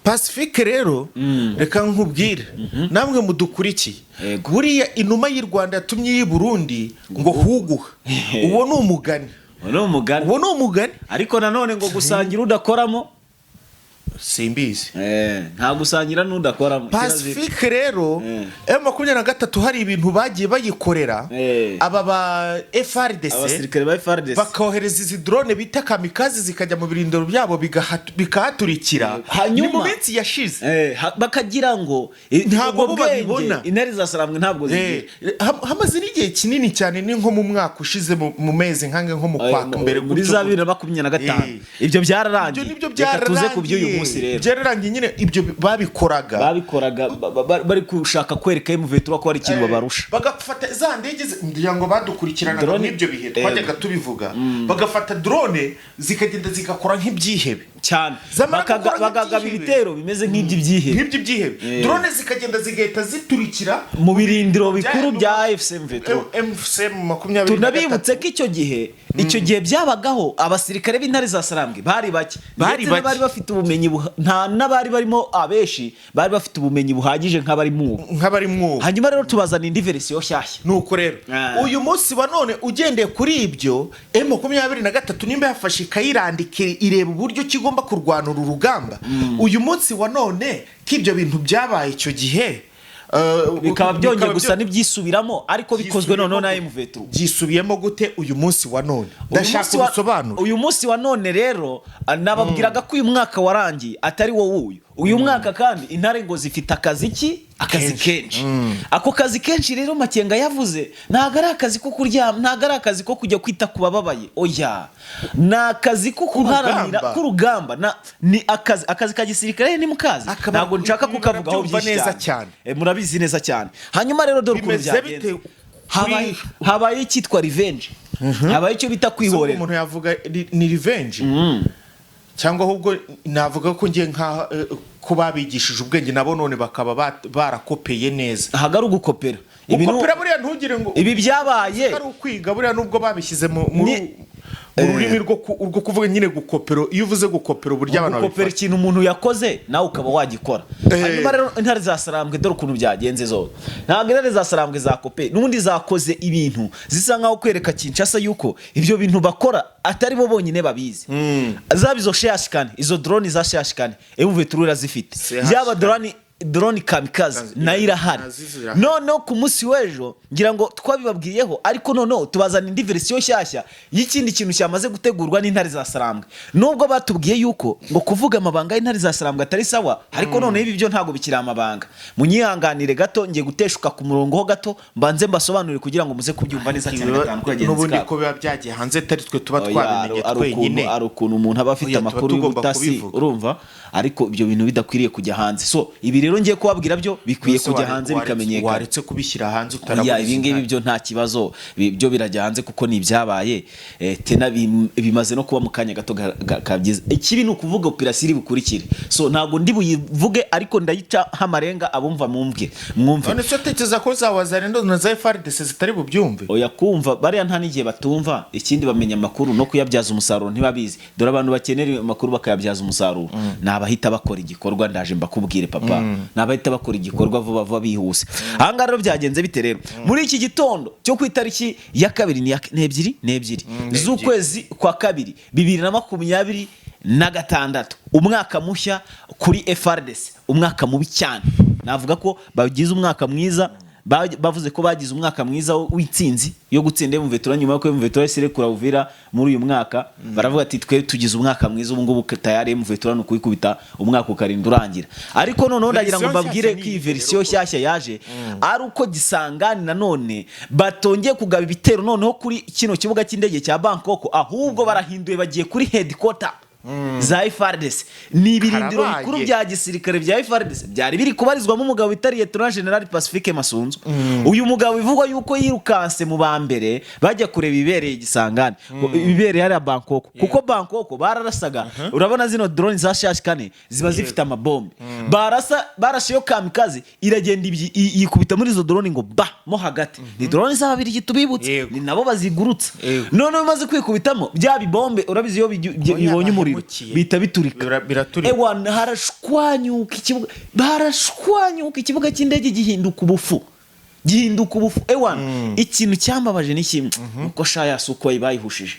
Pacifique rero, reka nkubwire namwe mudukurikiye, Yego. buriya inuma y'i Rwanda yatumye iy'i Burundi ngo huguha, uwo ni umugani. Uwo ni umugani. Uwo ni umugani. Ariko nanone ngo gusangira udakoramo. Simbizi. Nta gusangira n'udakoramo. Pacifique rero, M23 hari ibintu bagiye bayikorera aba ba FARDC, abasirikare ba FARDC, bakohereza izi drone bita kamikazi, zikajya mu birindiro byabo, bikahaturikira. Hanyuma ni mu minsi yashize. Bakagira ngo Ntabwo ubwo bo bwenge babibona. Intare za Sarambwe ntabwo zigira. Hamaze n'igihe kinini cyane, ni nko mu mwaka ushize, mu mezi nkange nko mu kwa mbere muri gutyo za 2025. Ibyo Ibyo byararangiye. Nibyo. Reka tuze ku by'uyu Byararangiye. munsi rero. Byararangiye nyine, ibyo babikoraga. Babikoraga bari gushaka kwereka M23 ko hari ikintu babarusha. Bagafata za ndege ngira ngo badukurikiranaga muri ibyo bihe twajyaga tubivuga, bagafata drone zikagenda zigakora nk'ibyihebe. Cyane. Zamara gukora Bagagaba nk'ibyihebe. ibitero bimeze nk'iby'ibyihebe. Nk'iby'ibyihebe, drone zikagenda zigahita ziturikira mu birindiro bikuru bya AFC M23. MC 23. Tunabibutse ko icyo gihe byabagaho, abasirikare b'Intare za Sarambwe bari bake, Bari ndetse bake. n'abari bafite ubumenyi nta n'abari barimo, abenshi bari bafite ubumenyi buhagije nk'abari mu nk'abari mwubu. Hanyuma rero tubazana indi version nshyashya. Nuko rero uyu munsi wa none, ugendeye kuri ibyo, M23 nimba yafashe ikayirandika, ireba uburyo ki igomba kurwana uru rugamba uyu munsi wa none, ko ibyo bintu byabaye icyo gihe, bikaba byongeye bikaba gusa n'ibyisubiramo, ariko bikozwe noneho na M23. Byisubiyemo gute uyu munsi wa none? Uyu Ndashaka ubisobanure. Uyu munsi wa none rero, nababwiraga ko uyu mwaka warangiye atari wowe uyu mwaka, kandi intare ngo zifite akazi ki? Akazi kenshi. Ako kazi kenshi rero Makenga yavuze ntabwo ari akazi ko kuryama, ntabwo ari akazi ko kujya kwita ku bababaye, oya, ni akazi ko guharanira K'urugamba. K'urugamba. Ni akazi ka gisirikare, ni mukazi. Ntabwo nshaka Ibi kukavugaho barabyumva byinshi neza cyane. Cyane. Murabizi neza cyane. Hanyuma rero dore ukuntu Bimeze byagenze. bite? Habaye icyitwa revenge, habaye icyo bita kwihorera. Umuntu yavuga ni revenge, cyangwa ahubwo navuga ko ngiye nka ko babigishije ubwenge nabo none bakaba barakopeye neza. Ntabwo ari ugukopera. Ibi Gukopera buriya ntugire ngo ibi byabaye ari ukwiga buriya, nubwo babishyize mu rurimi rwo kuvuga nyine gukopero. Iyo uvuze gukopera, uburyo abantu gukopera babifata. Ikintu umuntu yakoze nawe ukaba wagikora. Hanyuma rero Intare za Sarambwe, dore ukuntu byagenze. Zo ntabwo Intare za Sarambwe zakopeye, n'ubundi zakoze ibintu zisa nkaho kwereka Kinshasa yuko ibyo bintu bakora atari bo bonyine babizi. Zaba izo CH 4, izo drone za CH 4, M23 irazifite. CH Yaba drone kamikaze, nayo irahari. Nazo zirahari. Noneho ku munsi w'ejo ngira ngo twabibabwiyeho, ariko noneho tubazana indi version nshyashya y'ikindi kintu cyamaze gutegurwa n'Intare za Sarambwe. Nubwo batubwiye yuko ngo kuvuga amabanga y'Intare za Sarambwe atari sawa, ariko noneho ibi byo ntabwo bikiri amabanga. Munyihanganire gato, ngiye guteshuka ku murongo ho gato, mbanze mbasobanurire kugira ngo muze kubyumva neza cyane gatanu kuri bagenzi N'ubundi kabo. ko biba byagiye hanze, atari twe tuba Oya, twabimenye twenyine. Ari ukuntu umuntu aba afite Oya, tuba amakuru tugomba y'ubutasi, kubivuga. urumva, ariko ibyo bintu bidakwiriye kujya hanze. So ibi rero ngiye kubabwira byo bikwiye Ese kujya hanze bikamenyekana. Waretse kubishyira hanze Oya, utarabona? ibi ngibi byo nta kibazo, byo birajya hanze kuko ni ibyabaye. Tena bimaze no kuba mu kanya gato kabyiza. Ikibi ni ukuvuga operasiyo iri bukurikire, so ntabwo ndi buyivuge, ariko ndayica nk'amarenga, abumva mwumve mwumve. None se utekereza ko za Wazalendo na za FARDC zitari bubyumve? Oya, kumva bariya nta n'igihe batumva. Ikindi, bamenya amakuru no kuyabyaza umusaruro ntibabizi. Dore abantu bakenera amakuru bakayabyaza umusaruro ni abahita bakora igikorwa. Ndaje mbakubwire, papa, ni abahita bakora igikorwa vuba vuba, bihuse. Ahangaha rero byagenze bite rero? Muri iki gitondo cyo ku itariki ya kabiri, ni ebyiri, ni ebyiri z'ukwezi kwa kabiri 2026, umwaka mushya kuri FARDC, umwaka mubi cyane. Navuga ko bagize umwaka mwiza, bavuze ko bagize umwaka mwiza w'intsinzi yo gutsinda M23 nyuma y'uko M23 yahise irekura Uvira muri uyu mwaka. Baravuga ati: "Twe tugize umwaka mwiza ubu ngubu, tayari M23 ni ukuyikubita, umwaka ukarinda urangira." Ariko noneho ndagira ngo Version mbabwire nshyashya ko iyi ni version nshyashya yaje ari uko Gisangani nanone batongeye kugaba ibitero noneho kuri kino kibuga cy'indege cya Bangkok, ahubwo barahinduye, bagiye kuri headquarter za FARDC. Ni ibirindiro Karabaye. bikuru bya gisirikare bya FARDC byari biri kubarizwamo umugabo bita Lieutenant General Pacifique Masunzu. Uyu mugabo bivugwa yuko yirukanse mu ba mbere bajya kureba ibibereye Gisangani, ibibereye hariya Bangkok, kuko Bangkok bararasaga. Urabona zino drone za CH 4 ziba zifite amabombe, barasa, barasheyo kamikaze iragenda yikubita muri izo drone ngo ba mo hagati. Ni drone z'Ababirigi, tubibutse, ni nabo bazigurutsa. Noneho bimaze kwikubitamo bya bibombe, urabizi iyo bibonye umuriro. umuriro, Byimukiye. bihita biturika. Biraturika. Ewana, harashwanyuka ikibuga, barashwanyuka ikibuga cy'indege gihinduka ubufu, gihinduka ubufu. Ewana, ikintu cyambabaje ni kimwe, nuko sha ya Sukhoi bayihushije.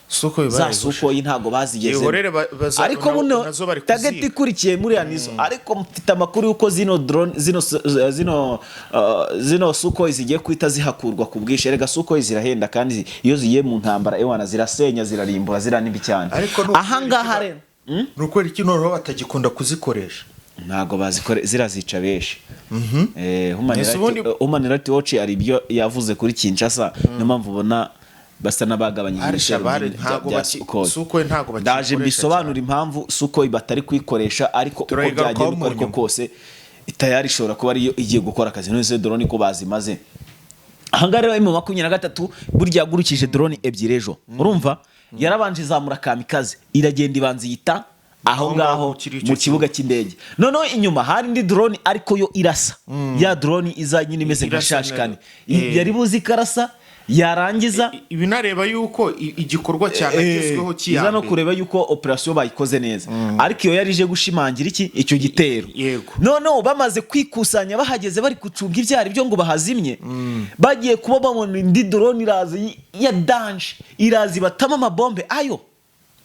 Suko Za Sukhoi ntabwo bazigeze. Ihorere Ariko buno nazo bari target kuziga. ikurikiye muri nizo, ariko mfite amakuru yuko zino drone, zino Sukhoi zigiye guhita zihakurwa ku bwinshi. Erega Sukhoi zirahenda, kandi iyo zigiye mu ntambara, ewana, zirasenya, zirarimbura, ziranimbi cyane. Ariko ni Aha ngaha rero Ni ukubera iki noneho batagikunda kuzikoresha? Ntabwo bazikore, zirazica benshi. Ese Human Rights Watch hari ibyo yavuze kuri Kinshasa, niyo mpamvu ubona basa n'abagabanyije Arisha ibitero bari ntabwo bya Sukhoi. Sukhoi ntabwo Ndaje bakiyikoresha mbisobanura cyane. impamvu Sukhoi batari kuyikoresha, ariko uko Turayigarukaho byagenda mu uko ariko nyuma. kose, tayari ishobora kuba ariyo igiye gukora akazi. None se drone ko bazimaze? Ahangaha rero M23 burya yagurukije drone ebyiri ejo, urumva yarabanje izamura kamikaze, iragenda ibanza iyita aho Aho ngaho ngaho kiri icyo mu kibuga cy'indege. Noneho inyuma hari indi drone, ariko yo irasa, ya drone iza nyine imeze nka Irasa shashikani. nayo. Yari buzi ikarasa, yarangiza Ibinareba yuko igikorwa cyanagezweho iza no kiyambere. kureba yuko operasiyo bayikoze neza, ariko iyo yari ije gushimangira iki icyo gitero. Noneho bamaze kwikusanya, bahageze, bari gucunga ibyo ari byo ngo bahazimye, bagiye kuba babona indi drone iraza ya danger, iraza ibatamo amabombe ayo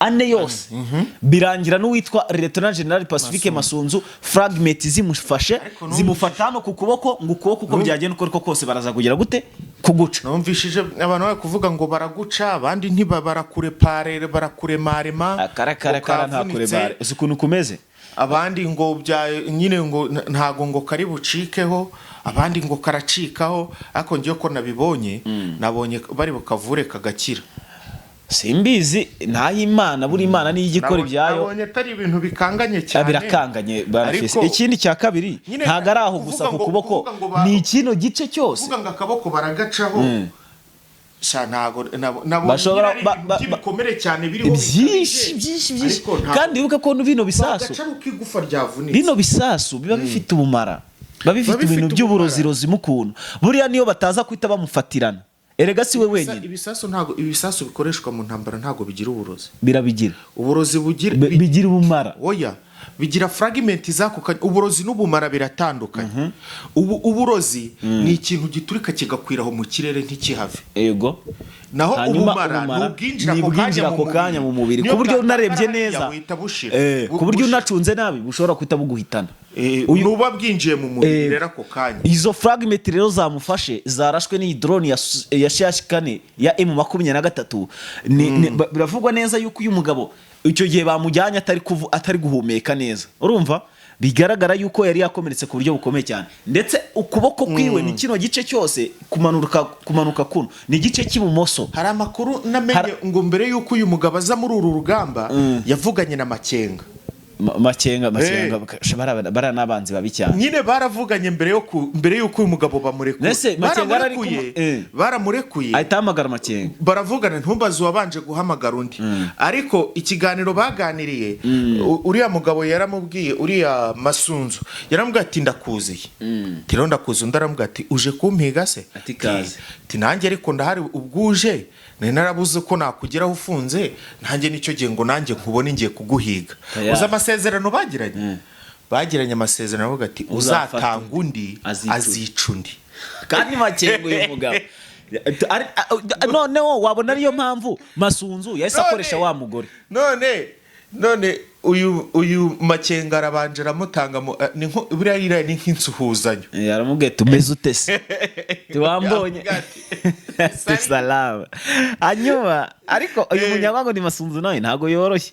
ane yose, birangira n'uwitwa Lieutenant General Pacifique Masunzu fragment zimufashe, Ariko zimufata hano ku kuboko, ngo ukuboko uko byagenda uko ariko kose baraza kugira gute? Kuguca. Numvishije abantu bari kuvuga ngo baraguca, abandi ntiba barakurepare, barakuremarema, Akarakara ngo nta kavunitse, kurebare, uzi ukuntu kumeze. Abandi ngo bya nyine ngo ntago ngo kari bucikeho, abandi ngo karacikaho, ariko ngiye ko nabibonye, nabonye bari bukavure kagakira. Simbizi, ntayimana, buri Imana niyo ijya ikora ibyayo. Nabonye atari ibintu bikanganye cyane. Birakanganye bana. Ariko Ikindi cya kabiri, nyine ntabwo ari aho kuvuga gusa ku kuboko, kuvuga ngo ni kino gice cyose. Kuvuga ngo akaboko baragacaho, sha ntago nabonye Bashobora nyine ari ibintu by'ibikomere cyane biriho Byinshi, bikabije. byinshi, byinshi. Ariko ntabwo Kandi wibuke ko bino bisasu, bagaca ari uko igufa ryavunitse. bino bisasu biba bifite ubumara, biba bifite Biba bifite ibintu by'uburozirozi mu kuntu buriya niyo bataza guhita bamufatirana, erega si we wenyine. Ibisasu, ntago ibisasu bikoreshwa mu ntambara ntago bigira uburozi. Birabigira. Uburozi bugira Bigira ubumara. Oya, bigira fragment z'ako kanya. Uburozi n'ubumara biratandukanye. Ubu uburozi ni ikintu giturika kigakwira aho mu kirere ntikihave. Naho Hanyuma ubumara ni ubwinjira ni ako kanya ubwinjira mu ako kanya mu mubiri, Niyo ku buryo bwatakara unarebye hariya neza, buhita bushira. ku buryo Bushira. unacunze nabi bushobora guhita buguhitana. Nuba bwinjiye mu mubiri rero ako kanya. Izo fragment rero zamufashe, zarashwe n'iyi drone ya shashi kane ya M23. Biravugwa neza yuko uyu mugabo icyo gihe bamujyanye atari guhumeka neza, urumva bigaragara yuko yari yakomeretse ku buryo bukomeye cyane, ndetse ukuboko kwiwe ni kino gice cyose kumanuka kuno ni igice cy'ibumoso. Hari amakuru namenye ngo mbere y'uko uyu mugabo aza muri uru rugamba yavuganye na Makenga. Makenga, Makenga, bariya n'abanzi babi cyane. Nyine baravuganye mbere y'uko uyu mugabo bamurekura. Nese Makenga arari Baramurekuye, baramurekuye. Ahita ahamagara Makenga. Baravugana, ntumbaze uwabanje guhamagara undi, ariko ikiganiro baganiriye, uriya mugabo yaramubwiye, uriya Masunzu yaramubwiye ati: "Ndakuziye." Ati: "Rero ndakuzi." Undi aramubwira ati: "Uje kumpiga se?" Ati: "Kaze." Ati: "Nanjye ariko ndahari, ubwuje nari narabuze ko nakugeraho ufunze, nanjye nicyo gihe ngo nanjye nkubone, ngiye kuguhiga." Tayari. Uzi amasezerano bagiranye? Bagiranye amasezerano avuga ati: Uzafata "Uzatanga undi azica undi." Azica undi. Kandi Makenga uyu mugabo noneho wabona ariyo mpamvu Masunzu yahise akoresha wa mugore. None uyu Makenga arabanje aramutanga ni nko buriya iriya ni nk'insuhuzanyo. Aramubwiye: "Tumeze ute se? Tiwambonye?" Aramubwira ati, Ati: "Salama." Hanyuma ariko uyu munyamwago ni Masunzu, nawe ntabwo yoroshye,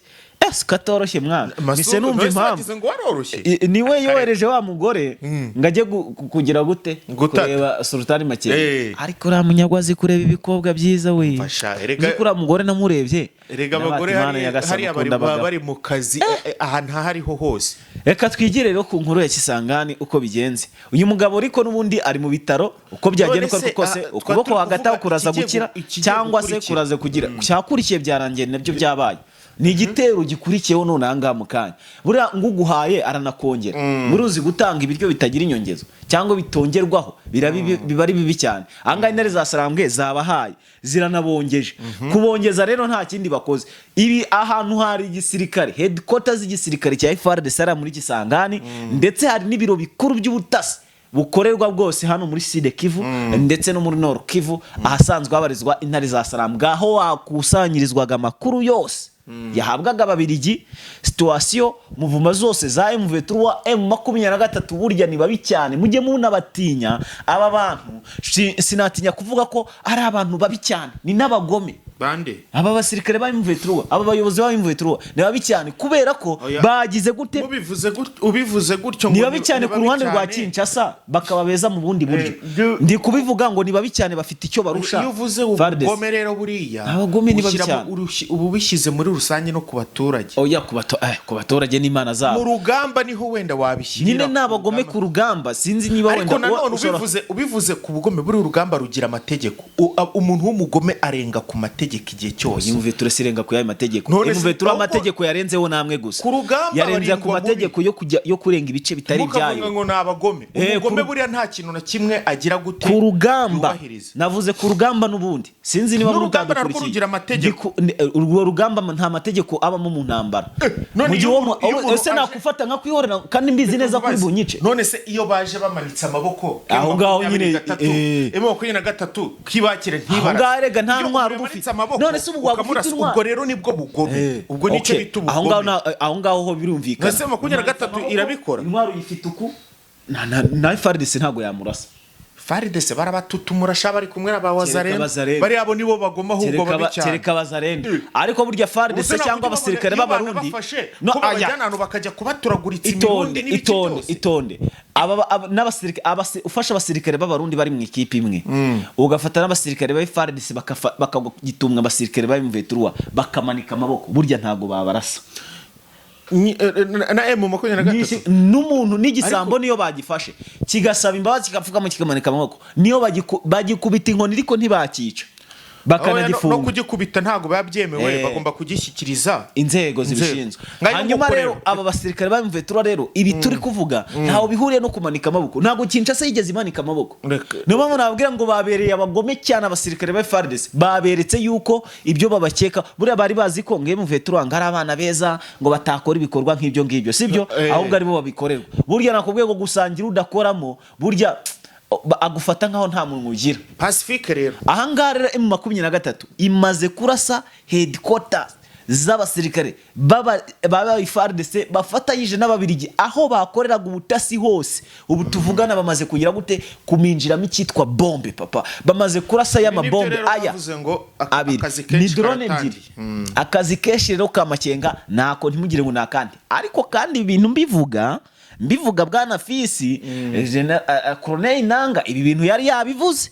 ese ko atoroshye mwana, mise numva None se impamvu. wagize ngo waroroshye? Niwe yohereje wa mugore ngo ajye kugira gute? Gutata. Kureba Sultani Makenga. Ariko uriya munyagwa azi kureba ibikobwa byiza we. Fasha, erega- Uzi ko uriya mugore namurebye, Erega nawe abagore ati, "Mana hariya Nyagasani, hariya bari ukunda baba abagabo." bari mu kazi, ahantu aho ariho hose. Reka twigire rero ku nkuru ya Kisangani uko bigenze. Uyu mugabo ariko n'ubundi ari mu bitaro, uko byagenda None uko ariko se, kose, ukuboko twari hagati aho kuvuga kuraza gukira ikigiye cyangwa se gukurikira. kuraza kugira cyakurikiye, byarangiye nabyo byabaye. Ni igitero gikurikiyeho none aha ngaha mu kanya. Buriya nguguhaye aranakongera. Muruzi gutanga ibiryo bitagira inyongezo cyangwa bitongerwaho, biba ari bibi cyane. Aha ngaha intare za Sarambwe zabahaye, ziranabongeje. Kubongeza rero nta kindi bakoze. Ibi ahantu hari igisirikare, headquarters z'igisirikare cya FARDC hariya muri Kisangani, ndetse hari n'ibiro bikuru by'ubutasi bukorerwa bwose hano muri Sud Kivu ndetse no muri Nord Kivu, ahasanzwe habarizwa intare za Sarambwe, aho wakusanyirizwaga amakuru yose yahabwaga Ababiligi, situation, mouvement zose za M23, M23. Burya ni babi cyane, mujye munabatinya aba bantu. Sinatinya kuvuga ko ari abantu babi cyane, ni n'abagome. Bande? Aba basirikare ba M23, aba bayobozi ba M23 ni babi cyane, kubera ko Oya. bagize gute? Ubivuze gutyo Ni ngo babi cyane ni ku babi ruhande rwa cyane. Kinshasa, bakaba beza mu bundi buryo. Ndi kubivuga ngo ni babi cyane, bafite icyo barusha Iyo uvuze FARDC. ubugome rero, buriya Abagome ni babi ushyiramo cyane. uba ubishyize muri rusange no ku baturage. Oya, ku baturage n'imana Mu zabo. rugamba niho wenda wabishyirira. Nyine ni abagome ku rugamba, sinzi niba Ariko wenda nanone ushobora- ubivuze ku bugome, buri rugamba rugira amategeko. Umuntu w'umugome arenga ku mategeko igihe cyose. M23 sirenga ku yayo mategeko. None se M23 ahubwo- amategeko yarenzeho namwe gusa. Ku rugamba Yarenze ku barindwa mategeko yo kujya yo kurenga ibice bitari Ntukavuge ibyayo. ngo ni abagome. Umugome buriya nta kintu na kimwe agira gute Ku rugamba. yubahiriza. Navuze ku rugamba n'ubundi, sinzi niba N'urugamba narwo mutadukurikiye. rugira amategeko. Urwo rugamba nta mategeko abamo mu ntambara. None Mu gihe iyo uwo umuntu- iyo umuntu ese aje- nakufata nkakwihorera kandi mbizi neza ko uri bunyice? None se iyo baje bamanitse amaboko, Aho ngaho nyine, M23 kibakire Aho ntibara. ngaho erega nta Iyo ntwaro umuntu uba yamanitse ufite. amaboko, None se ubu waba ufite ukamurasa, intwaro? ubwo rero nibwo bugome, ubwo nicyo Okay. bita Aho ngaho ubugome. aho ngaho ho birumvikana. Ese 23 irabikora? Intwaro uyifite uku, na FARDC ntabwo yamurasa. FARDC barabatutumura sha, bari kumwe n'aba Kereka Wazalendo. Wazalendo. Bariya bo nibo bagoma ahubwo, babi cyane. Kereka Bazarendo. Ariko burya FARDC Ubuse cyangwa ntabwo abasirikare iyo b'Abarundi banabafashe, no ko aya babajyana ahantu bakajya kubaturaguritsa itonde. imirundi n'ibiki Itonde. byose. Itonde. N'abasirikare ufasha abasirikare b'Abarundi bari mu ikipe imwe, ugafata n'abasirikare ba FARDC, bakagitumwa abasirikare ba M23 bakamanika amaboko, burya ntago babarasa. Na M23? N'umuntu n'igisambo niyo bagifashe kigasaba imbabazi, kikapfukama, kikamanika amaboko, niyo bagikubita inkoni ariko ntibakica. Oya, no Bakanagifunga. kugikubita ntabwo biba byemewe. Bagomba kugishyikiriza Inzego inzego. zibishinzwe. Ngayo Hanyuma nguko rero rero. aba basirikare ba M23 rero, ibi turi kuvuga ntaho bihuriye no kumanika amaboko. Ntabwo Kinshasa yigeze imanika amaboko. Niyo mpamvu nababwira ngo babereye abagome cyane abasirikare ba FARDC. Baberetse yuko ibyo babakeka, buriya bari bazi ko ngo M23 ngo ari abana beza, ngo batakora ibikorwa nk'ibyo ngibyo, sibyo? Ahubwo aribo babikorerwa. Burya nakubwiye ngo gusangira udakoramo, burya agufata nkaho nta muntu ugira. Pacifique rero. Ahangaha rero M23 imaze kurasa headquarters z'abasirikare baba FARDC bafatanyije n'Ababiligi, aho bakoreraga ubutasi hose. Ubu tuvugana bamaze kugira gute? Kuminjiramo icyitwa bombe, papa. Bamaze kurasa ya Ibi nibyo mabombe rero aya bavuze ngo abiri. akazi Ni kenshi drone karatangiye. ebyiri. Akazi kenshi rero kamakenga nako, ntimugire ngo ni akandi. Ariko kandi ibintu mbivuga bwana fisi Colonel Nanga, ibi bintu yari yabivuze,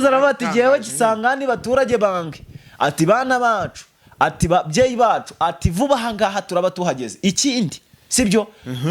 aravuga ati jyewe Kisangani, baturage bange, ati bana bacu, ati babyeyi bacu, ati vuba aha ngaha turaba tuhageze. Ikindi sibyo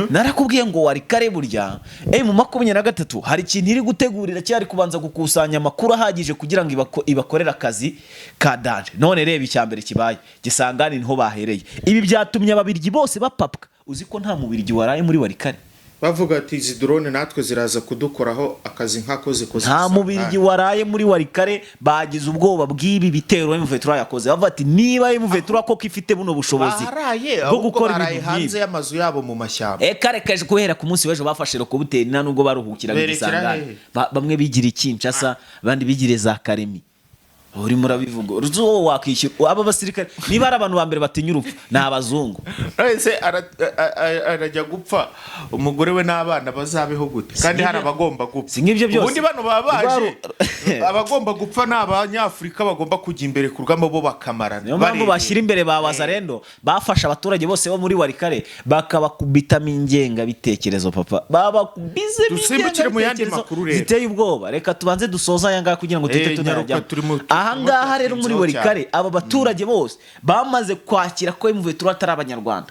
narakubwiye ngo wari kare, burya M23 hari ikintu iri gutegurira, cyari kubanza gukusanya amakuru ahagije kugira ngo ibakorere akazi ka danger. None reba icya mbere kibaye Gisangani, niho bahereye. Ibi byatumye Ababirigi bose bapapwa. Uzi ko nta mubirigi waraye muri Warikare? Bavuga ati izi drone natwe ziraza kudukoraho akazi nk'ako zikoze Nta Kisangani. mubirigi waraye muri Warikare. Bagize ubwoba bw'ibi bitero M23 yakoze, bavuga ati niba M23 koko ifite buno bushobozi Baraye bwo ahubwo gukora baraye ibintu hanze nk'ibi. y'amazu yabo mu mashyamba. Kare kaje guhera ku munsi w'ejo bafashe rokobuteri, nta nubwo baruhukiraga Berekera Igisangani. hehe? Bamwe bigiriye Kinshasa, abandi bigiriye za Karemi. Urimo urabivuga uwo wakishyura aba basirikare, niba ari abantu ba mbere batinya urupfu ni abazungu. Ese arajya gupfa, umugore we n'abana bazabeho gute kandi hari abagomba gupfa? Si nk'ibyo byose. Ubundi bano baba baje, abagomba gupfa ni Abanyafurika bagomba kujya imbere ku rugamba, bo bakamarana. Niyo mpamvu Barebera. bashyira imbere ba Wazalendo, bafashe abaturage bose bo muri Warikare bakabakubitamo ingengabitekerezo, papa, babakubizemo Dusimbukire mu yandi ingengabitekerezo makuru rero. ziteye ubwoba. Reka tubanze dusoze aya ngaya kugira ngo tuhite Nyaruka, tunayajyamo. turimo Aha ngaha rero muri turatinzeho Warikare, aba baturage bose bamaze kwakira ko M23 atari Abanyarwanda,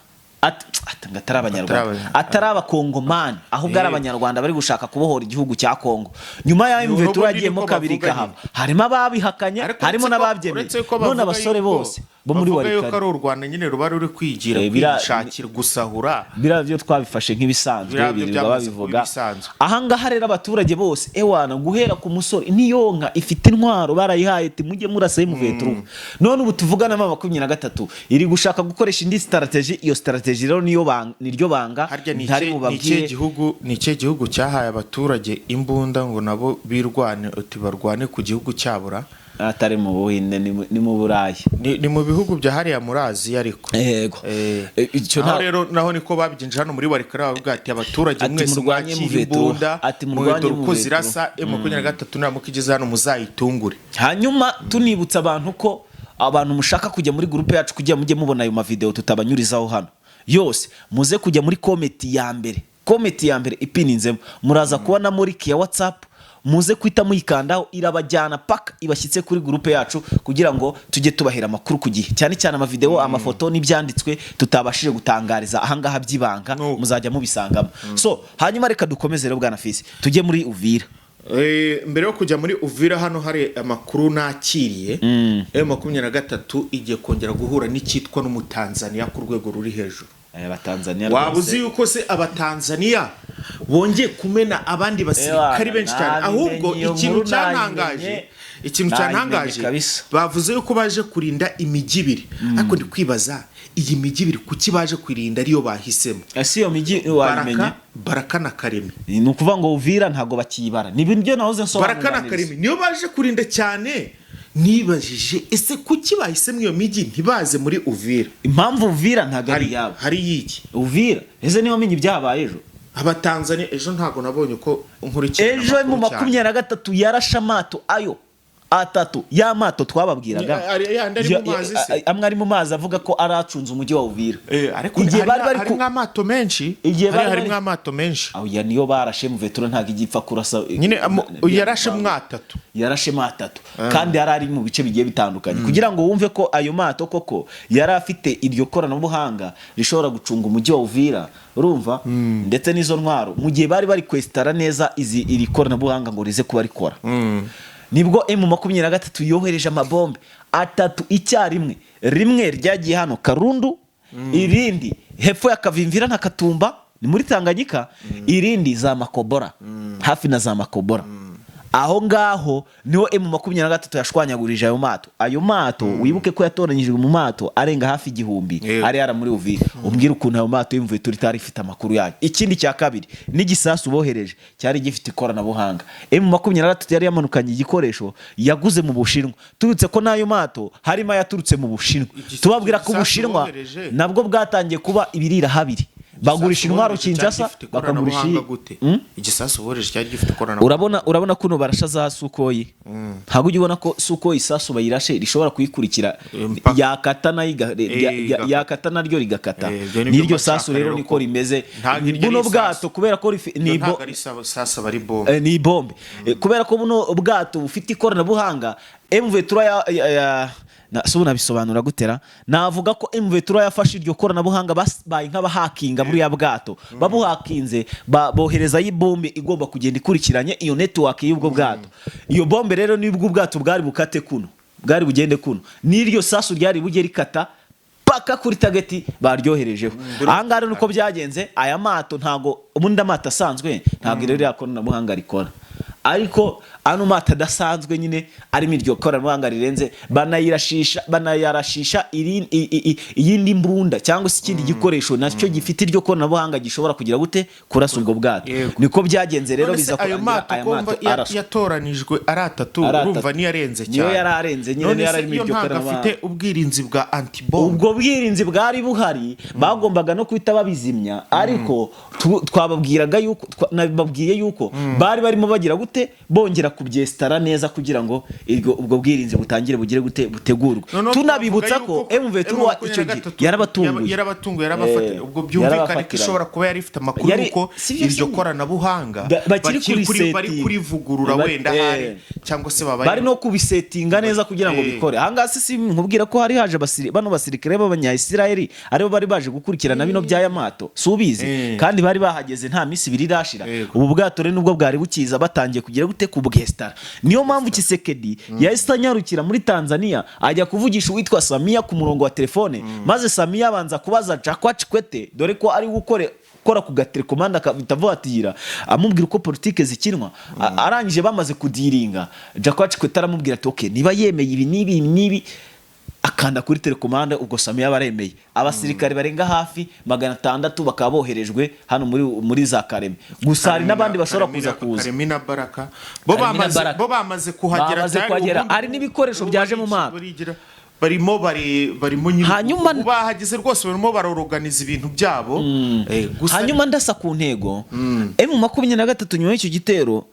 ngo atari Abanyarwanda, atari Abakongomani, ahubwo ari Abanyarwanda bari gushaka kubohora igihugu cya Kongo. Nyuma ya Ni M23 ubundi yagiyemo niko kabiri bavuga ikahava, nyine. harimo ababihakanye, Ariko harimo uretse n'ababyemeye. ko None bavuga abasore yuko bose bo muri Bavuga yuko Warikare. ari u Rwanda nyine ruba ruri kwigira, kwishakira gusahura. Biriya byo twabifashe nk'ibisanzwe, Biriya byo birirwa byamaze kuba babivuga. ibisanzwe. Ahangaha rero abaturage bose, ewana, guhera ku musore niyonka ifite intwaro barayihaye, ati mujye murasa M23. None ubu tuvugana M23 iri gushaka gukoresha indi strategy. Iyo strategy rero niyo banga, niryo banga Harya ni ntari ikihe bubabwire. gihugu, ni ikihe gihugu cyahaye abaturage imbunda ngo nabo birwane, uti barwane ku gihugu cyabura? Atari mu Buhinde, ni mu Burayi. Ni mu bihugu bya hariya muri Aziya ariko. Yego. Icyo Naho rero naho niko babigenje hano muri Warikare, bavuga ati abaturage Ati mwese murwanye mwakira M23. imbunda, Ati murwanye mwe dore uko M23. zirasa, M23 niramuka igeze hano muzayitungure. Hanyuma tunibutsa abantu ko abantu mushaka kujya muri groupe yacu kugira mujye mubona ayo mavideo tutabanyurizaho hano yose, muze kujya muri comment ya mbere, comment ya mbere ipininzemo muraza kubonamo link ya WhatsApp. Muze kuhita muyikandaho, irabajyana paka ibashyitse kuri groupe yacu, kugira ngo tujye tubahera amakuru ku gihe, cyane cyane amavideo, amafoto n'ibyanditswe tutabashije gutangariza ahangaha by'ibanga. Nuko. Muzajya mubisangamo. So hanyuma reka dukomeze rero, bwana Fisi, tujye muri Uvira. Mbere yo kujya muri Uvira, hano hari amakuru nakiriye. M23 igiye kongera guhura n'icyitwa n'Umutanzaniya ku rwego ruri hejuru. Abatanzaniya Waba rwose. uzi yuko se Abatanzaniya bongeye kumena abandi basirikari Ewana, benshi cyane? nabimenye, Ahubwo iyo ikintu nkuru cyantangaje, nayimenye, ikintu nayimenye cyantangaje, kabisa. bavuze yuko baje kurinda imijyi ibiri, ariko ndi kwibaza iyi mijyi ibiri kuki baje kurinda ariyo bahisemo. Ese iyo mijyi wayimenye? Baraka na Karemi. Ni ukuvuga ngo Uvira ntabwo bakiyibara, ni ibyo nahoze Baraka na nsobanura. Karemi niyo baje kurinda cyane. Nibajije ese kuki bahisemo iyo mijyi ntibaze muri Uvira? Impamvu Uvira ntabwo ari Hari iyabo. hari yiki? Uvira ese niba wamenye ibyabaye ejo? Abatanzania ejo ntabwo nabonye uko nkurikirana Ejo mu amakuru cyane. 23 yarashe amato ayo atatu, ya mato twababwiraga. Yandi ari mu mazi se? Amwe ari mu mazi, avuga ko ari acunze umujyi wa Uvira. Ariko Igihe bari bari harimo amato menshi. Igihe bari Harimo amato menshi. Aho ya niyo barashe, M23 ntabwo ijya ipfa kurasa. Nyine yarashe atatu. Yarashemo atatu kandi yari ari mu bice bigiye bitandukanye, kugira ngo wumve ko ayo mato koko yari afite iryo koranabuhanga rishobora gucunga umujyi wa Uvira, urumva, ndetse n'izo ntwaro. Mu gihe bari bari kwesitara neza izi iri koranabuhanga ngo rize kuba rikora, nibwo M23 yohereje amabombe atatu icyarimwe. Rimwe ryagiye hano Karundu, irindi hepfo ya Kavimvira na Katumba ni muri Tanganyika, irindi za Makobora, hafi na za Makobora. Aho ngaho niho M23 yashwanyagurije ayo mato. Ayo mato wibuke ko yatoranyijwe mu mato arenga hafi 1000 ari yara muri Uvira. Umbwira ukuntu ayo mato y'imvuye itari ifite amakuru yayo. Ikindi cya kabiri, n'igisasu bohereje cyari gifite ikoranabuhanga. M23 yari yamanukanye igikoresho yaguze mu Bushinwa. Turutse ko n'ayo mato harimo ayaturutse mu Bushinwa, tubabwira ko Igisasu Ubushinwa bohereje. nabwo bwatangiye kuba ibirira habiri, bagurisha intwaro Kinshasa, bakagurisha gute? Igisasu bohereje cyari gifite ikoranabuhanga? Urabona kuno barasha za Sukhoi, ntabwo ujya ubona ko Sukhoi isasu bayirashe rishobora kuyikurikira? Mpaka. Yakata nayo Igakata. Yakata naryo rigakata. Ibyo ni byo N'iryo mba sasu nshaka rero rero niko ko rimeze. Ntabwo iryo Buno ari isasu. bwato kubera ko ni Iryo ntabwo ari sasa, bari bombe. Ni bombe. Kubera ko buno bwato bufite ikoranabuhanga, M23 ya na so nabisobanura gutera, navuga ko M23 yafashe iryo koranabuhanga, babaye nk'abahakinga buriya bwato. Babuhakinze, boherezayo ibombe igomba kugenda ikurikiranye iyo network y'ubwo bwato. Iyo bombe rero nibwo ubwato bwari bukate kuno, bwari bugende kuno, n'iryo sasu ryari bujye rikata paka kuri target baryoherejeho. Ahangaha rero niko byagenze. Aya mato ntago ubundi amato asanzwe ntabwo ririya koranabuhanga rikora, ariko ano mato adasanzwe nyine arimo iryo koranabuhanga rirenze, banayirashisha, banayarashisha iyindi mbunda cyangwa se ikindi gikoresho nacyo gifite iryo koranabuhanga gishobora kugira gute, kurasa ubwo bwato. Niko byagenze rero. None se Biza ayo kurangira mato aya ko mato mva araswa. yatoranijwe ari atatu, Ari atatu. urumva niyo arenze Niyo cyane. yari arenze nyine, None niyo se yari arimo iyo iryo ntabwo koranabuhanga. afite ubwirinzi bwa antibombe? Ubwo bwirinzi bwari buhari, bagombaga no guhita babizimya, ariko twababwiraga yuko nababwiye yuko bari barimo bagira gute, bongera kubyesitara neza kugira ngo ubwo bwirinzi butangire bugire gute, butegurwe. Noneho Tunabibutsa twavuga ko yuko M23 icyo gihe M23 yarabatunguye. Yarabatunguye, yarabafatira. Ubwo byumvikane ko Yarabafatiranye. ishobora kuba yari ifite amakuru yuko Si byo iryo se? koranabuhanga Bakiri bari kurisetinga. kurivugurura wenda hari cyangwa se babaye Bari no kubisetinga neza kugira ngo bikore. Ahangaha si nkubwira ko hari haje bano basirikare b'Abanya-Isirayeli aribo bari baje gukurikirana bino by'aya mato, si ubizi? Kandi bari bahageze nta minsi 2 irashira. Ubu bwato rero nubwo bwari bukiza batangiye. bagombye kugira gute? Kubwesitara. Niyo mpamvu Tshisekedi yahise anyarukira muri Tanzania, ajya kuvugisha uwitwa Samiya ku murongo wa telefone, maze Samiya abanza kubaza Jakwa Kikwete, dore ko ari gukore gukora ku gatelekomande, akahita avuatira amubwira uko politike zikinwa. Arangije bamaze kudiringa, Jakwa Kikwete aramubwira ati: "Okay, niba yemeye ibi n'ibi n'ibi," akanda kuri telekomande. Ubwo Samiya baremeye, abasirikare barenga hafi 600 bakaba boherejwe hano muri za Kareme. Gusa hari n'abandi bashobora kuza kuza Karemi na Baraka bo Karemi na bamaze Baraka. Bo bamaze kuhagera. Bamaze Tayari. kuhagera. Ubundi Hari n'ibikoresho ubu byaje mu mato. Barimo barimo nyine ubu bahageze rwose, barimo baroroganiza ibintu byabo. Gusa Hanyuma ndasa ku ntego, M23 nyuma y'icyo gitero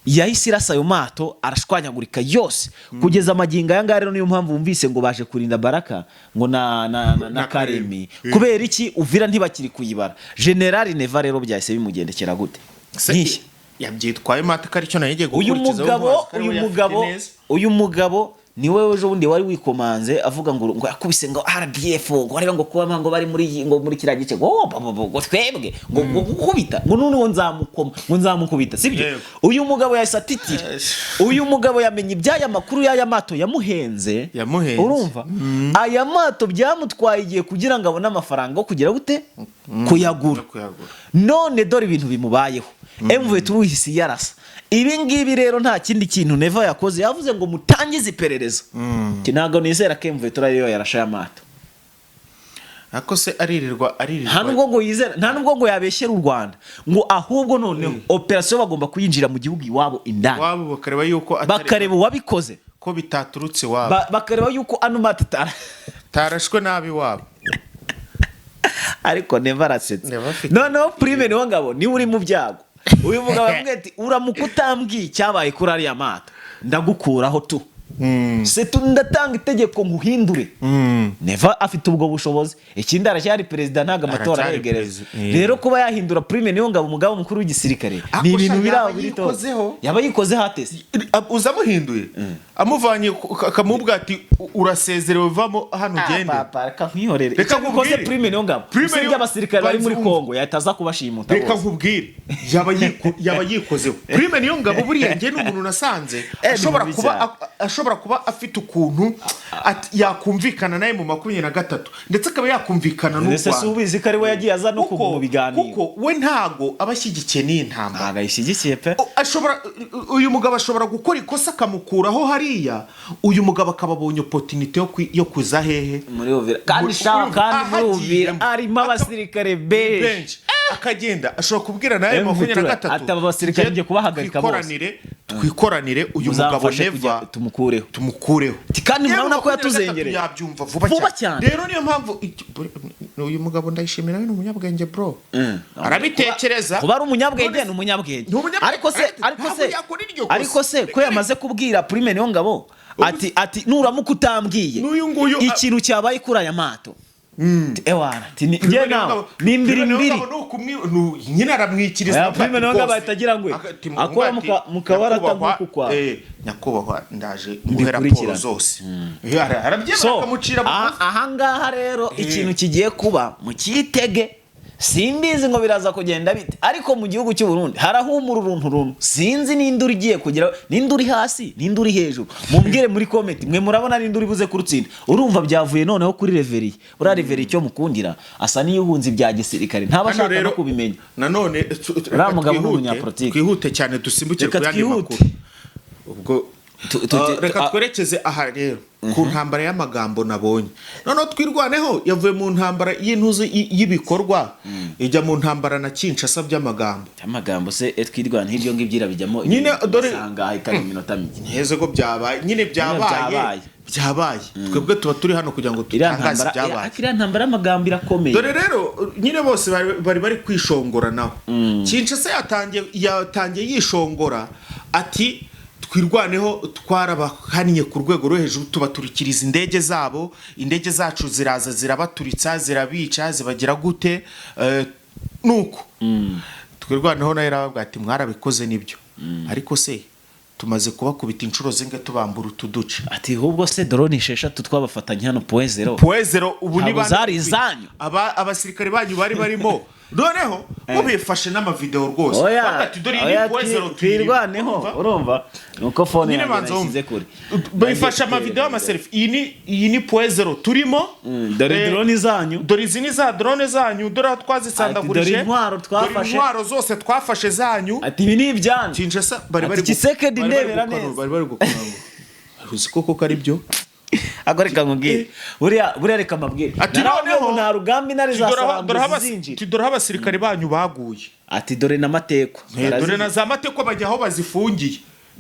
yahise irasa ayo mato, arashwanyagurika yose kugeza amagingo aya ngaya. Rero niyo mpamvu wumvise ngo baje kurinda Baraka ngo na Na Karemi. Karemi. Kubera iki? Uvira ntibakiri kuyibara. Generali Neva rero byahise bimugendekera gute? Se- Niki? Yabyitwaye mate ko aricyo nayo igiye Uyu gukurikizaho, mugabo mubaza ko ariwe uyu yafite mugabo neza. Uyu mugabo niwe ejo bundi wari wikomanze avuga ngo yakubise ngo RDF, ngo rero ngo kuba ngo bari muri ngo muri kiriya gice, ngo oh, ngo twebwe ngo gukubita, ngo noneho nzamukoma, ngo nzamukubita, sibyo? Yego. Uyu mugabo yahise atitira. Uyu mugabo yamenye iby'aya makuru y'aya mato yamuhenze. Yamuhenze. Urumva, aya mato byamutwaye igihe kugira ngo abone amafaranga yo kugira gute? Kuyagura. Yo kuyagura. None dore ibintu bimubayeho, M23 ihise yarasa. Ibi ngibi rero nta kindi kintu Neva yakoze, yavuze ngo mutangize iperereza. Ati, ntabwo nizera ko M23 ariyo yarashe aya mato. Ariko se aririrwa aririrwa Nta nubwo ngo yizera, nta nubwo ngo yabeshyera u Rwanda, ngo ahubwo noneho operasiyo bagomba kuyinjira mu gihugu iwabo indani, iwabo bakareba yuko bakareba uwabikoze, ko bitaturutse iwabo. Bakareba yuko ano mato Tarashwe nabi iwabo. Ariko Neva arasetse. Neva afite- Noneho Prime niwo ngabo niwe uri mu byago. Uyu mugabo aramubwira ati: "Uramuka utambwiye icyabaye kuri ariya mato, ndagukuraho tu setu, ndatanga itegeko nguhindure." Neva afite ubwo bushobozi. Ikindi, aracyari perezida, ntabwo amatora Aracyari aregereza. perezida. Rero kuba yahindura Prime niyo ngabo umugaba mukuru w'igisirikare ni Ako ibintu sha biri aho yaba biri to. yikozeho. Yaba yikozeho atese. Uza amuhinduye, amuvanye akamubwira ati: "Urasezerewe, vamo hano ugende." Papa, reka nkwihorere. Reka Icyo bikoze, nkubwire. Prime niyo ngabo, Prime usibye niyo- abasirikare bari muri Banza wumve. Kongo, yahita aza kubashimuta Reka bose. nkubwire, yaba yikozeho Prime niyo ngabo. Buriya njye ni umuntu nasanze Ni ashobora mubi kuba cyane. Ashobora kuba afite ukuntu yakumvikana nawe mu 23, ndetse akaba yakumvikana n'u Ndetse si Rwanda. ubizi ko ari we yagiye aza no Kuko- mu biganiro? Kuko we ntago aba ashyigikiye n'iyi ntambara. Ntabwo ayishyigikiye pe. Ashobora, uyu mugabo ashobora gukora ikosa akamukuraho hariya, uyu mugabo akaba abonye opportunité yo kuza hehe? Muri Uvira kandi sha kandi muri Uvira Ahagiyemo. harimo abasirikare benshi. Benshi. Akagenda ashobora kubwira nawe M23, 23 ati aba basirikare ngiye kubahagarika bose. Twikoranire, twikoranire uyu mugabo Muzamfashe Neva kujya tumukureho. Tumukureho. Ati kandi Yewe, murabona ko 23 yatuzengereye. yabyumva vuba. Vuba cyane. Rero niyo mpamvu uyu mugabo ndayishimira, we ni umunyabwenge bro, arabitekereza. Kuba ari umunyabwenge, None ni umunyabwenge. Ni umunyabwenge. Ariko se ariko Ntabwo se yakora iryo kosa. Ariko se ko yamaze kubwira Prime niyo ngabo ati nuramuka utambwiye N'uyu nguyu- ikintu cyabaye kuri aya mato. Ati, ewana, ati njye nawe ni mbiri mbiri. Nyine aramwikiriza. Oya, Prime niyo ngabo ahita agira ngo akora mu kabara nk'uku kwa. "Nyakubahwa, ndaje nguhe raporo Mbikurikirane. zose." Arabyemera, So akamucira bugufi. Ahangaha rero ikintu kigiye kuba mukitege, simbizi ngo biraza kugenda bite, ariko mu gihugu cy'u Burundi harahumura uruntu runtu. Sinzi ninde uri ugiye kugera, ninde uri hasi, ninde uri hejuru. Mumbwire muri comment, mwe murabona ninde uri buze kurutsinda. Urumva byavuye noneho kuri Reveriye. Buriya Reveriye icyo mukundira, asa n'iyuhunze ibya gisirikare, ntaba Hano ashaka rero no kubimenya. Nanone Uriya reka mugabo ni twihute, umunyapolitiki. twihute cyane, dusimbukire Reka ku yandi twihute. makuru ubwo. Reka twerekeze aha rero ku ntambara y'amagambo nabonye. Noneho Twirwaneho yavuye mu ntambara y'intuzi y'ibikorwa, ijya mu ntambara na Kinshasa by'amagambo. Amagambo se, Twirwana nk'ibyo ngibyo irabijyamo. Nyine dore- Usanga itari iminota mike. Nteze ko byabaye nyine, byabaye. Byabaye. Byabaye. Twebwe tuba turi hano kugira ngo Iriya dutangaze ntambara, ibyabaye. iriya ntambara y'amagambo irakomeye. Dore rero nyine bose bari kwishongora naho Kinshasa yatangiye yishongora ati: "Twirwaneho twarabahannye ku rwego rwo hejuru, tubaturikiriza indege zabo, indege zacu ziraza zirabaturitsa, zirabica, zibagira gute." Nuko Twirwaneho nayo irababwira ati: "Mwarabikoze nibyo, ariko se tumaze kubakubita inshuro zingahe tubambura utu duce?" Ati ahubwo se drone 6 twabafatanye hano point zéro Point zéro ubu Ntabwo ni bande zari izanyu. Abasirikare banyu bari barimo. Noneho bo bifashe n'amavideo rwose. Oya, Bavuga ati dore iyi oya, ni point zero tuyirimo. twirwaneho. Urumva? Urumva nuko phone Nyine yanjye banza nayishyize wumve. kure. Bifashe amavideo y'amaselfie. Iyi ni point zero turimo. Dore drone zanyu. Dore izi ni za drone zanyu, dore aho twazisandagurije. Ati, dore intwaro twafashe. Dore intwaro zose twafashe zanyu. Ati ibi ni ibyanyu. Kinshasa bari Ati, bari Tshisekedi bari bari ndebera gukanura, neza. bari bari gukanura ngo uzi koko ko ari byo. Ako reka nkubwire, buriya reka mbabwire. Ati Narababwiye noneho ngo nta rugamba intare za dore aho Sarambwe zizinjira. ati dore aho abasirikare banyu baguye. Ati dore n'amatekwa. Dore na za mateko bajya aho bazifungiye,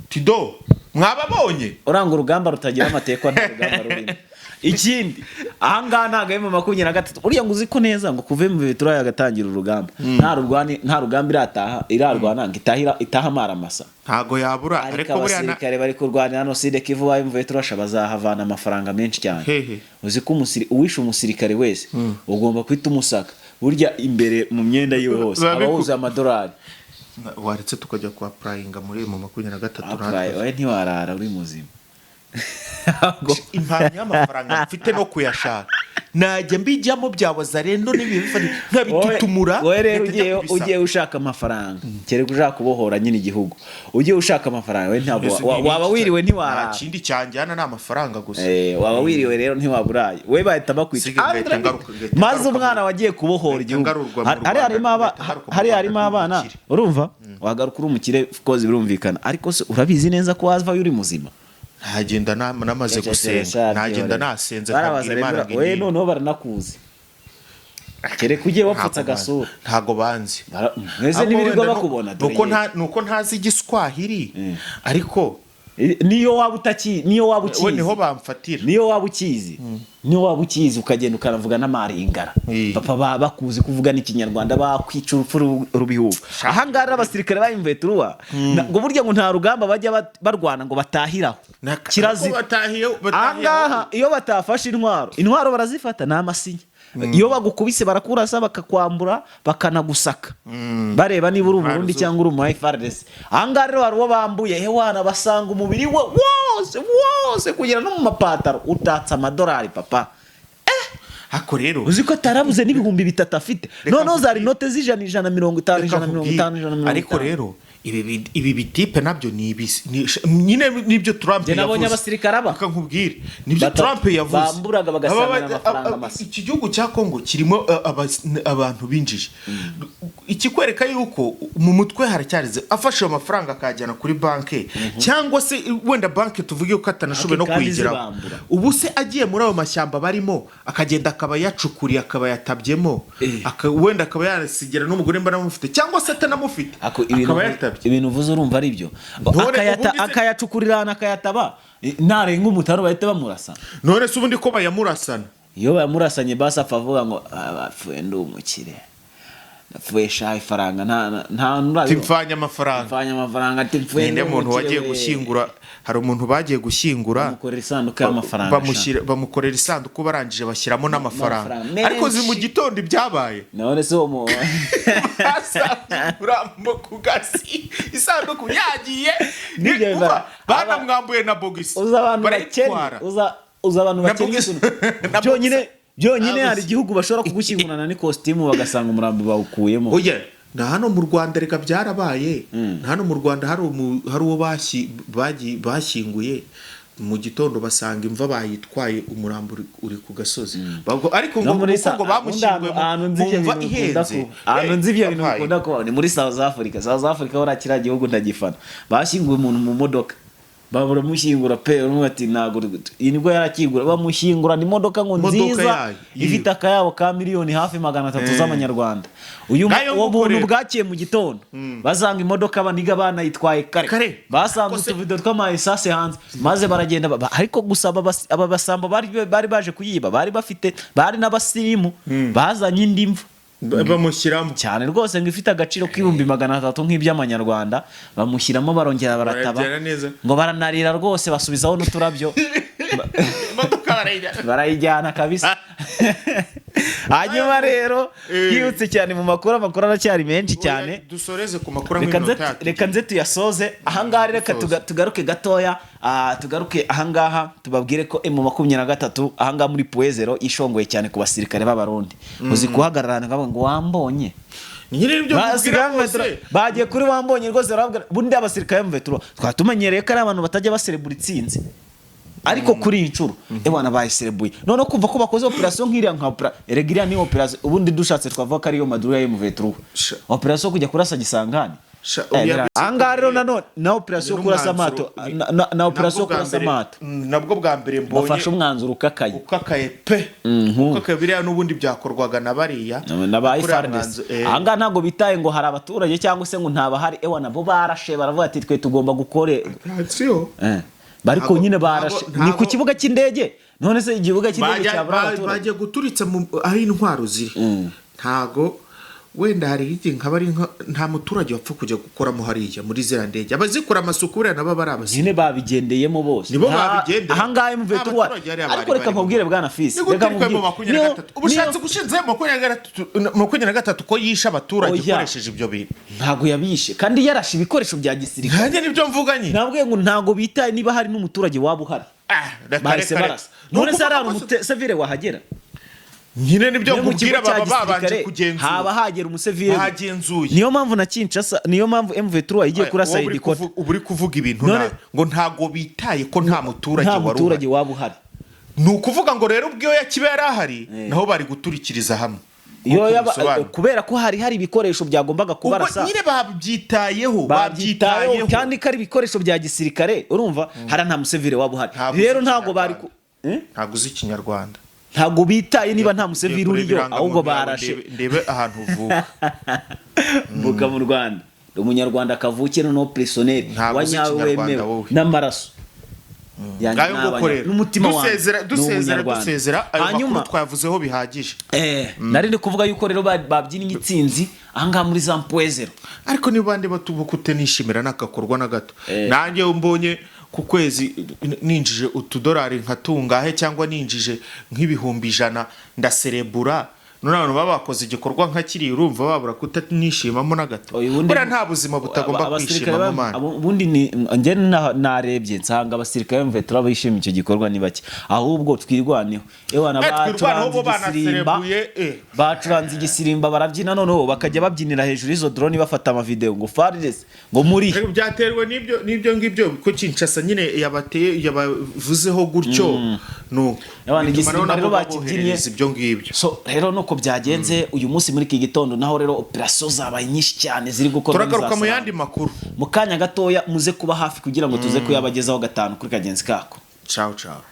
tido mwababonye. Uranga urugamba rutagira amatekwa nta rugamba rurimo. Ikindi, ahangaha ntabwo ari mu 23. Uriya ngo uzi ko neza ngo kuve mu bitura yagatangira urugamba, nta rurwani, nta rugamba irataha irarwana ngo itaha amaramasa. Ntago yabura. Ariko ariko buriya abasirikare bari kurwanira hano Sud Kivu ba M23 bazahavana amafaranga menshi cyane. Hehe? Uzi ko uwishe umusirikare wese ugomba guhita umusaka, burya imbere mu myenda yiwe hose Biba aba wuzuye amadolari. Waretse tukajya kwa applyinga muri mu 23 Apply, natwe. oya, ntiwarara uri muzima. Impamya y'amafaranga mfite no kuyashaka, najya mbijyamo bya wazarendo n'ibintu nkabitutumura. Wowe rero ngahita njya ugiye kubisaba. Ugiye ushaka amafaranga, kereka ushaka kubohora nyine igihugu, ugiye ushaka amafaranga we ntabwo Mbese ni waba iki wiriwe nta ntiwarara. kindi cyanjyana, ni amafaranga gusa. Waba wiriwe rero ntiwaburaye, we bahita bakwica. Sige, ngahita ngahita Maze ngaruka umwana wagiye kubohora ngahita igihugu ngarurwa mu hari Rwanda, harimo ngahita ngaruka mu hari Rwanda harimo ndi abana. umukire. Urumva wagaruka uri umukire, of course birumvikana, ariko se urabizi neza ko wavayo uri muzima? Ntagenda namaze gusenga, ntagenda nasenze Barabaza nkabwira Imana rero ngo we indinde. noneho baranakuzi, kereka ugiye wapfutse Ntago banzi. agasura. Ntago banzi. Mwese Ahubwo ntibirirwa wenda bakubona dore nuko ye. nuko ntazi igiswahili, ariko Niyo waba utaki, niyo waba we ukizi, niho bamfatira. Niyo waba ukizi ukagenda ukanavuga n'amaringara, papa baba bakuzi kuvuga n'ikinyarwanda, bakwica urupfu rubihuba. Ahangaha rero abasirikare ba M23 ngo burya ngo nta rugamba bajya barwana ngo batahiraho. Kirazira. Ko batahiye Ahangaha iyo batafashe intwaro, intwaro barazifata ni amasinya. Iyo bagukubise barakurasa, bakakwambura, bakanagusaka bareba niba uri Umurundi cyangwa uri umu FARDC. Ahangaha rero hari uwo bambuye hewana, basanga umubiri we wose wose kugera no mu mapataro utatse amadolari, papa. Hako rero Uzi ko atarabuze n'3000 afite? Reka Noneho zari nkubwire. inote z'ijana, 150, Reka 150, nkubwire. 150. Ariko rero ibi bitipe nabyo ni nyine nibyo Trump Njye nabonye yavuze. abasirikare aba. Reka nkubwire, nibyo Batatu. Trump yavuze. Bamburaga bagasangana amafaranga masa. Iki gihugu cya Kongo kirimo abantu binjije, ikikwereka yuko mu mutwe haracyarize. Afashe ayo mafaranga akayajyana kuri banki, cyangwa se wenda banki tuvuge ko atanashoboye no Banki kandi kuyigeraho. zibambura. Ubu se agiye muri ayo mashyamba barimo, akagenda akaba yacukuriye, akaba yatabyemo, wenda akaba yasigira n'umugore mba anamufite cyangwa se atanamufite, Ako ibintu akaba yatabye. Ibintu uvuze urumva ari byo. Ubundi Akayacukurira ahantu akayataba, narenga umutaro bahita bamurasa. None se ubundi ko bayamurasana? Iyo bayamurasanye basi apfa avuga ngo: "Ah, bapfuye ndi umukire, ndapfuye sha ifaranga nta nurabibona." Timfanye amafaranga. Mfanye amafaranga, ati mfuye Ninde ndi muntu umukire wagiye we. gushyingura, hari umuntu bagiye gushyingura, Bamukorera isanduku y'amafaranga sha. Bamukorera isanduku, barangije bashyiramo n'amafaranga. N'amafaranga Ariko zi mu menshi. gitondo ibyabaye, None se uwo basanze umurambo ku gasi, isanduku yagiye. Nibyo Umva, banamwambuye na bogisi, uza abantu bakennye, barayitwara. uza abantu Na bakennye, na byonyine byonyine Ah, hari igihugu bashobora kugushyingurana n'ikositimu bagasanga umurambo bawukuyemo. Oya, na hano mu Rwanda reka byarabaye. Na hano mu Rwanda hari uwo bashyinguye, mu gitondo basanga imva bayitwaye, umurambo uri ku gasozi. Ariko No ngo muri kuko ngo bamushyinguye ahantu nzi mu ibyo mva bintu bikunda ihenze. kuba, ahantu nzi ibyo bintu Abaye. bikunda kuba ni muri South Africa. South Africa buriya kiriya gihugu ndagifana. Bashyinguye umuntu mu modoka, baramushyingura pe, umwe ati ntabwo iyi nibwo yarakingura, bamushyingura ni imodoka ngo Imodoka nziza yayo, ifite akayabo ka miliyoni hafi 300 z'amanyarwanda. Uyu Ngayo uwo nguko muntu rero. bwakiye mu gitondo basanga imodoka baniga banayitwaye kare. Kare. Basanze utuvido tw'ama essence hanze, maze baragenda ariko gusa aba basambo bari baje kuyiba bari bafite, bari n'abasirimu, bazanye indi mva Bamushyiramo. Cyane rwose, ngo ifite agaciro k'300,000 nk'iby'amanyarwanda, bamushyiramo, barongera barataba. Barayajyana neza. Ngo baranarira rwose, basubizaho n'uturabyo. Imodoka barayijyana. Barayijyana kabisa. Hanyuma rero yihutse cyane mu makuru, amakuru aracyari menshi cyane. Oya, dusoreze ku makuru Reka nze nk'iminota yacu. Reka nze tuyasoze ahangaha. Reka Dusoze. Tugaruke gatoya, tugaruke ahangaha tubabwire ko M23 ahangaha muri Point Zéro ishongoye cyane ku basirikare b'Abarundi. Uzi guhagarara ahantu ukavuga ngo wambonye. Nyine ibyo nkubwira Abasirikare bose. ba M23 bagiye kuri wambonye rwose, barababwira. Bundi abasirikare ba M23 twaba tumenyereye ko ari abantu batajya baserebura itsinzi, ariko kuri iyi nshuro ewana bayiserebuye. Noneho kumva ko bakoze operasiyo nk'iriya, nka erega iriya ni operasiyo, ubundi dushatse twavuga ko ariyo maduro ya M23, operasiyo kujya kurasa Gisangani. Ahangaha rero nanone na operasiyo kurasa amato, na operasiyo kurasa amato. Nabwo bwa mbere mbonye bafashe umwanzuro ukakaye. Ukakaye pe, ukakaye. Biriya n'ubundi byakorwaga na bariya na ba Kuriya FARDC. mwanzo. Ahangaha ntabwo bitaye ngo hari abaturage cyangwa se ngo ntabahari, ewa nabo barashe, baravuga ati twe tugomba gukore. Attention. Bariko nyine barashe ni ku kibuga cy'indege. None se ikibuga cy'indege cyabura abaturage? Bajya guturitsa aho intwaro ziri. Ntago wenda hari igihe nkaba ari nta muturage wapfa kujya gukoramo hariya muri ziriya ndege. Abazikora amasuku buriya nabo bari abasirikare. Nyine babigendeyemo bose. Nibo babigendeye. Ahangaha Nta M23 baturage hariya ariko bari reka barimo. nkubwire, bwana Fisi, Ni gute reka ariko nkubwire. 23 ubushatse gushinze 23 ko yishe abaturage Oya. ukoresheje ibyo bintu? Ntabwo yabishe, kandi yarashe ibikoresho bya gisirikare. Nanjye nibyo mvuga nyine. Nabwiye ngo ntabwo bitaye niba hari n'umuturage waba uhari. Ah, reka, Bahise reka, reka. barasa. None se Ni hari ukuvuga ko umusivile wahagera? Nyine nibyo Niyo mu kigo nkubwira, cya baba babanje gisirikare kugenzura. haba hagera umusivile? Bagenzuye. Niyo mpamvu na Kinshasa, niyo mpamvu M23 igiye kurasa Wowe uri helicopter. Uba uri kuvuga ibintu nabi, ngo ntago bitaye ko nta muturage Nta wari muturage uhari. waba uhari. Ni ukuvuga ngo rero ubwo iyo yakiba yari ahari, naho bari guturikiriza hamwe. Iyo Nk'uko yaba bisobanura. Kubera ko hari ibikoresho byagombaga Ubwo kubarasa. nyine babyitayeho. Babyitayeho. Babyitayeho. Kandi ko ari ibikoresho bya gisirikare, urumva hariya nta musivile waba uhari. Ntabwo Rero uzi ntabwo bari Ikinyarwanda. Eh? Ntabwo uzi Ikinyarwanda. Ntabwo bitaye niba nta musivile Ngiye kureba uriyo, irangamuntu ahubwo yawe, barashe. ndebe ahantu uvuka. Mvuka mu Rwanda, ndi Umunyarwanda kavukire, no personnel Ntabwo wa uzi nyawe Ikinyarwanda wemewe wowe. n'amaraso yanjye Ngayo nguko rero. n'umutima wanjye Dusezera, ni dusezera, Umunyarwanda. dusezera ayo Hanyuma makuru twayavuzeho bihagije. Nari ndi kuvuga yuko rero babyinnye intsinzi ahangaha muri za Mpwezero. Ariko niba bandi batubuka utenishimira n'agakorwa na gato, nanjye mbonye ku kwezi ninjije utudolari nka tungahe cyangwa ninjije nk'100,000, ndaserebura. None abantu baba bakoze igikorwa nka kiriya, urumva babura kutanishimamo na gato? Oya, ubundi- Buriya nta buzima butagomba Abasirikare kwishimamo, man. Ubundi ni njye narebye nsanga abasirikare ba M23 bishimiye icyo gikorwa ni bake. Ahubwo twirwaneho, ewana Twirwaneho, bo bacuranze igisirimba. banaserebuye. Bacuranze igisirimba, barabyina, noneho bakajya babyinira hejuru y'izo drone, bafata amavideo ngo FARDC ngo muri Ariko byaterwa n'ibyo ngibyo ko Kinshasa nyine yabateye, yabavuzeho gutyo, nuko Abantu bituma igisirimba nabo rero bakibyinnye. baboherereza ibyo ngibyo. So rero nuko byagenze uyu munsi muri iki gitondo. Naho rero operasiyo zabaye nyinshi cyane ziri gukorwa Turagaruka mu n'iza yandi makuru. Mu kanya gatoya, muze kuba hafi kugira ngo tuze kuyabagezaho gatanu kuri kagenzi kako. Ciao ciao.